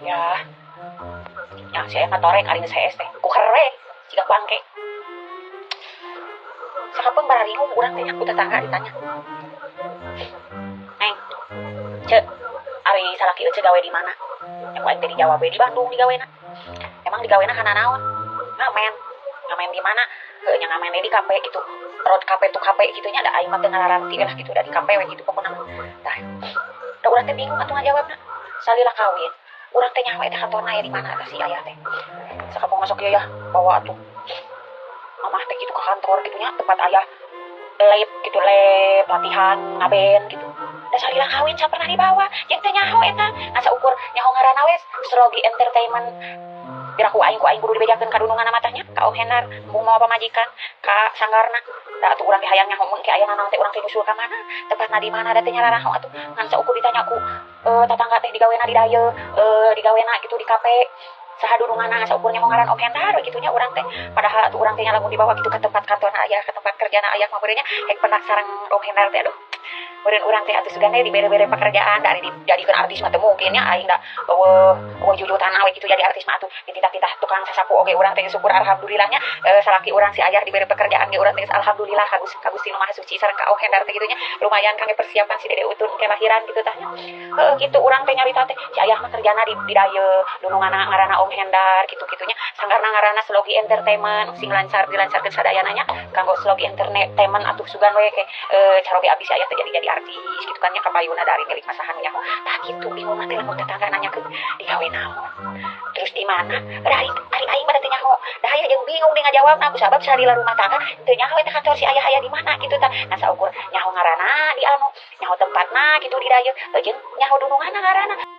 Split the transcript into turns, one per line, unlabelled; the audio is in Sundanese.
Ya. Yang si ayah torek ari geus hees teh. Ku kerwe siga bangke. Sakapeung bararingung urang teh nya ku tetangga ditanya. Neng, Ceu, ari salaki ece gawe di mana? Ya ku aing teh dijawab we di Bandung digawena. Emang digawena kana naon? Ngamen. Ngamen di mana? Heuh nya ngamen di kafe gitu. Road kafe tuh kafe gitu nya, da aing mah teu ngararti lah gitu, da di kafe we gitu pokona mah. Tah, da urang teh bingung atuh ngajawabna. Salila kawin, urang teh nyaho eta kantorna aya di mana eta si ayah teh. Sakapeung masuk ieu yah, bawa atuh mamah teh gitu ke kantor gitu nya, tempat ayah lab gitu, lab latihan ngaben gitu. Da salila kawin can pernah dibawa, jeung teu nyaho eta. Ngan saukur nyaho ngaranna we Srogi Entertainment. Pira ku aing kudu dibejakeun ka dununganna mah tah nya, ka Om Hendar, embung mawa pamajikan, ka sanggarna. Da atuh urang ge hayang nyaho mun ke aya nanaon teh urang teh nyusul ka mana, tempatna di mana, da teu nyararaho atuh. Ngan saukur ditanya ku tatangga teh digawena di dieu, digawena gitu di kafe. Saha dununganna, saukur nyaho ngaran Om Hendar we kitu nya urang teh. Padahal atuh urang teh nya lamun dibawa gitu ka tempat kantorna ayah, ka tempat kerjana ayah mah meureun nya hek penak sareng Om Hendar teh, aduh. Meureun urang teh atuh sugan we dibere-bere pekerjaan, da ari dijadikeun artis mah teu mungkin nya, aing da euweuh euweuh jujutan we gitu jadi artis mah atuh, dititah-titah tukang sasapu oge urang teh syukur alhamdulillah nya, salaki urang si ayah dibere pekerjaan ge urang teh geus alhamdulillah ka Gusti Nu Maha Suci sareng ka Om Hendar teh kitu nya, lumayan kangge persiapan si Dede Utun ke lahiran gitu tah nya. Heueuh kitu urang teh nyarita teh si ayah mah kerjana di dieu, dununganna ngaranna Om Hendar kitu-kitu nya, sanggarna ngaranna Slogi Entertainment, sing lancar dilancarkeun sadayana nya kanggo Slogi Entertainment atuh sugan we ke caroge abdi si ayah teh jadi artis gitu kan nya, kapayuna dari milik masahan nyaho. Tah kitu bingung teh lamun tetangga nanyakeun digawe naon terus di mana, da ari ari aing mah teu nyaho, da aya jeung bingung deui ngajawabna ku sabab salila rumah tangga teu nyaho eta kantor si ayah aya di mana gitu tah. Ngan saukur nyaho ngaranna di anu, nyaho tempatna gitu di dieu, jeung nyaho dununganna ngaranna.